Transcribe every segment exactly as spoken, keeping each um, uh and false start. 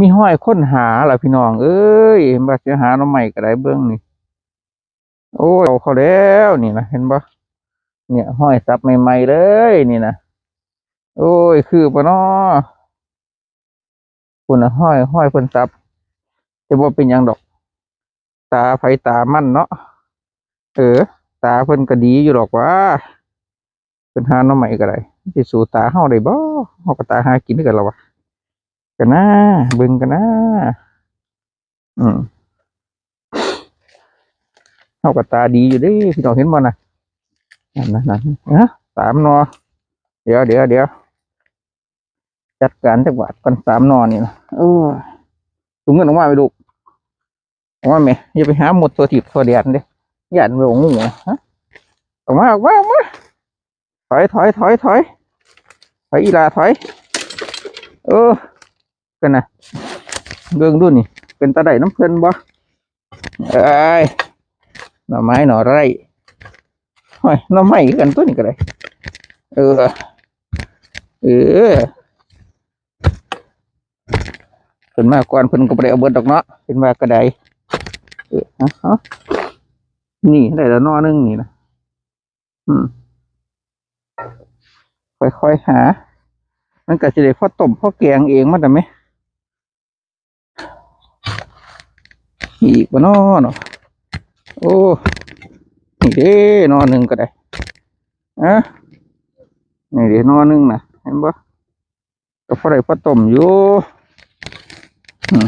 มีฮอยคนหาล่ะพี่น้องเอ้ย ว่าสิหาหน่อไม้ก็ได้เบิ่งนี่ โอ้ย เอาเขาแล้วนี่นะ เห็นบ่ เนี่ย ฮอยสับใหม่ๆเลยนี่นะ โอ้ย คือบ่น้อ พุ้นน่ะ ฮอย ฮอยเพิ่นสับ แต่บ่เป็นหยังดอก ตาไผตามันเนาะ เออ ตาเพิ่นก็ดีอยู่ดอกว่า เพิ่นหาหน่อไม้ก็ได้ สิสู้ตาเฮาได้บ่ เฮาก็ตาหากินคือกันล่ะวะ กันนะ เบิ่งกันนะ อืม เฮาก็ตาดีอยู่เด้ พี่น้องเห็นบ่น่ะ นั่นน่ะ นั่น ฮะ สามหน่อ เดี๋ยว เดี๋ยว เดี๋ยว จัดการจักบาทก่อน สามหน่อนี่นะ เออ ถุงเงินออกมาไปลูก ออกมาแม่ อย่าไปหาหมดทั่วทิพย์ทั่วแดนเด้ ย่านไปเอางูนะ ฮะ ออกมา ออกมา ออกมา ถอย ถอย ถอย ถอย ถอย อีหล่า ถอย เออ กันนะ เบิ่งดูนี่ เป็นตาได้นำเพิ่นบ่ เอ้ย หน่อไม้หน่อไร่ โอ้ย หน่อไม้คือกันตัวนี้ก็ได้ เออ เออ เพิ่นมาก่อน เพิ่นก็บ่ได้เอาเบิดดอกเนาะ เพิ่นว่าก็ได้ เออ เอา เอา นี่ได้แล้วหน่อหนึ่งนี่นะ อืม ค่อยๆหา มันก็สิได้พอต้มพอแกงเองมันน่ะแหม มีอีกบ่น้อเนาะ โอ้ นี่เด้ หน่อหนึ่งก็ได้ อ่ะ นี่เด้ หน่อหนึ่งน่ะ เห็นบ่ ก็พอได้พอต้มอยู่ อืม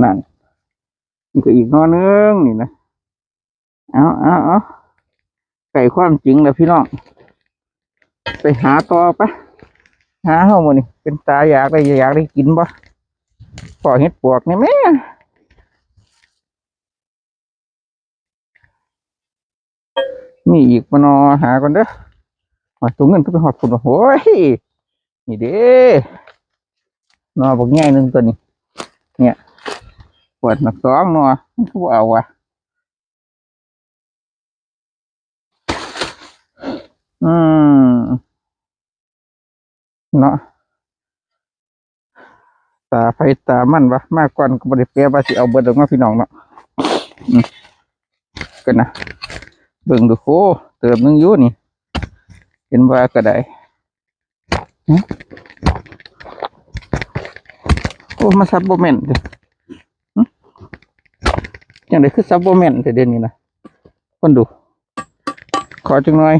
นั่น นี่ก็อีกหน่อหนึ่งนี่นะ เอา เอา เอา ใกล้ความจริงแล้วพี่น้อง ไปหาต่อปะ หาเฮามื้อนี้ เป็นตาอยากได้ อยากได้กินบ่ พ้อเห็ดปลวกนี่แหม มีอีกบ่น้อ หาก่อนเด้อ ว่าตัวเงินก็ไปฮอดพุ้นวะ โอ้ย นี่เด้ หน่อบักใหญ่หนึ่งตัวนี้ เนี่ย ปวดหนักสองหน่อ มันคือบ่เอาวะ อืม เนาะ ตาไผตามันวะ มาก่อนก็บ่ได้แปลว่าสิเอาเบิดดอกเนาะพี่น้องเนาะ อืม กันนะ เบิ่งดู โอ้ เติบหนึ่งอยู่นี่ เห็นว่าก็ได้ หึ โอ้ มาสับบ่แม่นเด้ หึ จังได๋คือสับบ่แม่นแต่เดี๋ยวนี้นะ คนดู ขอจังหน่อย